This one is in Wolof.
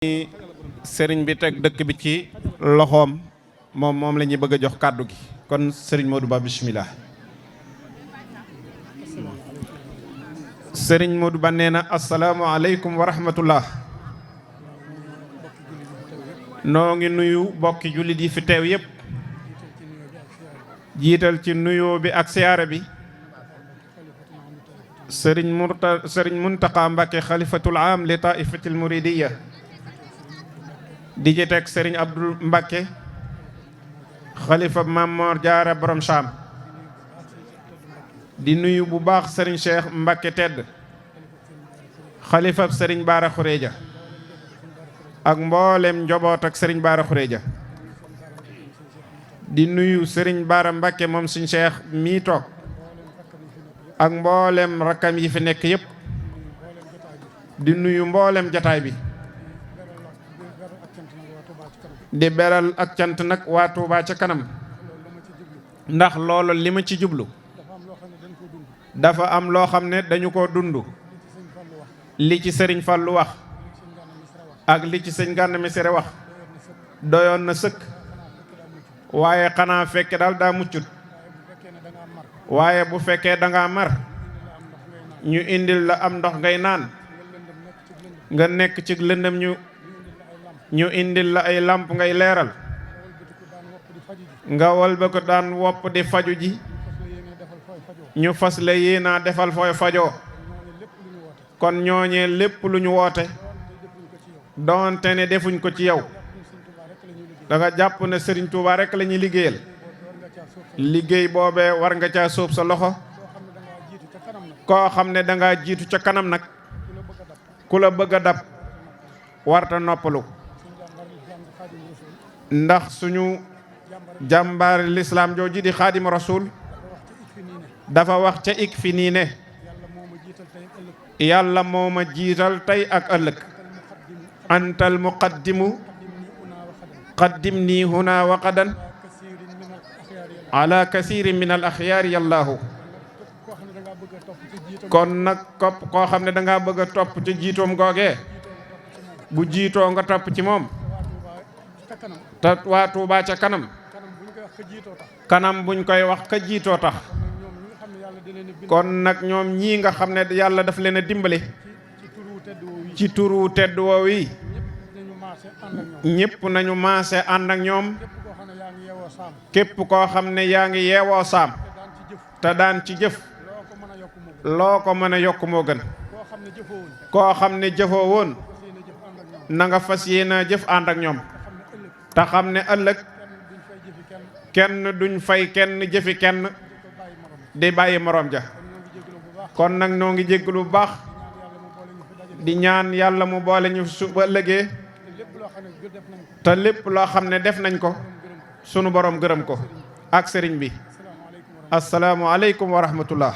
sëriñ bi teg dëkk bi ci loxoom moom la ñuy bëgg a jox kàddu gi kon sëriñ Modou Ba bismillah. sëriñ Modou Ba nee na asalaamualeykum wa rahmatullah. noo ngi nuyu bokki jullit yi fi teew yépp jiital ci nuyoo bi ak siyaare bi sëriñ Muntaqa Mbàkke xalifatul aam li taifatil muridiyya di ci teg sëriñ Abdul Mbàkke xalifa Mamor Jaara borom Saam di nuyu bu baax sëriñ Cheikh Mbàkke tedd xalifa sëriñ Baara Xureeja ak mboolem njoboot ak sëriñ Baara Xureeja di nuyu sëriñ Baara Mbàkke moom suñ Cheikh mii toog ak mboolem rakkam yi fi nekk yépp di nuyu mboolem jataay bi di beral ak cant nag waa Tuubaa ca kanam ndax loolu li ma ci jublu dafa am loo xam ne dañu ko dund li ci sëriñ Fallu wax ak li ci sëñ Gana Messere wax doyoon na sëkk waaye xanaa fekke daal daa muccut waaye bu fekkee danga mar ñu indil la am ndox ngay naan nga nekk ci lëndëm ñu indil la ay làmp ngay leeral nga walba ko daan wopp di faju ji ñu fas la yéenaa defal fooy fajoo kon ñooñee lépp lu ñu woote doonte ne defuñ ko ci yow danga jàpp ne Sëriñ Tuubaa rekk la ñuy liggéeyal liggéey boobee war nga caa sóob sa loxo koo xam ne danga jiitu ca kanam nag ku la bëgg a dab warta noppalu ndax suñu jàmbaari lislaam jooju di Xaadim Rasuul dafa wax ca ik fi nii ne yàlla moo ma jiital tey ak ëllëg antal muqaddimu qaddim nii huna wa qadan ala kasirin min al axyaari yallaahu kon nag koo xam ne danga bëgg a topp ci jiitoom googee bu jiitoo nga topp ci moom te waa Tuubaa ca kanam kanam buñ koy wax ka jiitoo tax kon nag ñoom ñii nga xam ne yàlla daf leen a dimbali ci turu tedd woow yi ñépp nañu maase ànd ak ñoom képp koo xam ne yaa ngi yeewoo saam te daan ci jëf loo ko mën a yokk moo gën koo xam ne jëfoo woon na nga fas yéena jëf ànd ak ñoom te xam ne ëllëg kenn duñ fay kenn jëfi kenn di bàyyi moroom ja kon nag noo ngi jéggalu bu baax di ñaan yàlla mu boole ñu su ba ëllëgee te lépp loo xam ne def nañ ko sunu borom gërëm ko ak sëriñ bi asalaamu aleykum wa rahmatullah